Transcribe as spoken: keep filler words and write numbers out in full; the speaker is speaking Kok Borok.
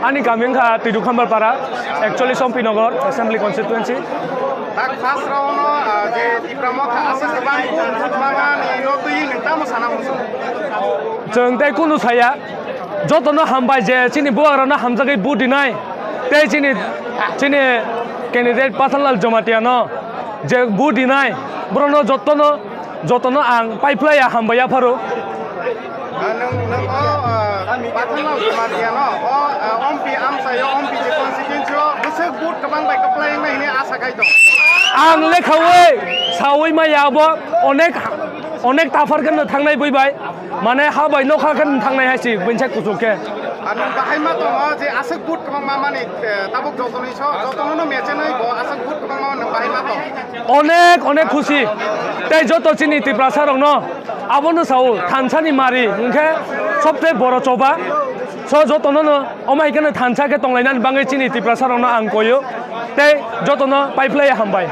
Ani kami wngkha Twidu Khambarpara, actually Sompinagar Assembly Constituency. Tak first round no, ah, je Tipra Motha aswk kwbang vote mangani no twi nwng tamo sana muchung? Chwng tei kunu saya, jotono hambai je chini bubagrano hamjagwi vote dinai, tei chini, chini candidate Pathanlal Jamatia no je vote dinai, borokno jotono, jotono ang paiphlaiya hambai yapharo. Ah, nwng, nwng o, ah, Pathanlal Jamatia no, o, ah, ompi amchai o, ompi je constituency o bwswk vote kwbang bai kwplai wngnai hwnwi asa khai tongo. Ang lekhawi sawi maya abo onek, onek taphar khe no thangnai bui bai, mane ha bai nokha khe no thangnai hai si bini sak kuchuk khe. Ah, nwng bahai ma tongo je aswk vote kwbang ma mani, eh, tabuk jotono so, jotono no mechenwi bo aswk vote kwbang ma nwng bahai ma tongo. Onek, onek khusi. Tei joto chini Tiprasa rokno abono sao, thansa ni mari hwnkhe sobse boro choba. So jotono no omai khe no thansa khe tonglainani bagwi chini Tiprasa rokno ang koyo. Tei jotono paiphlaiya hambai.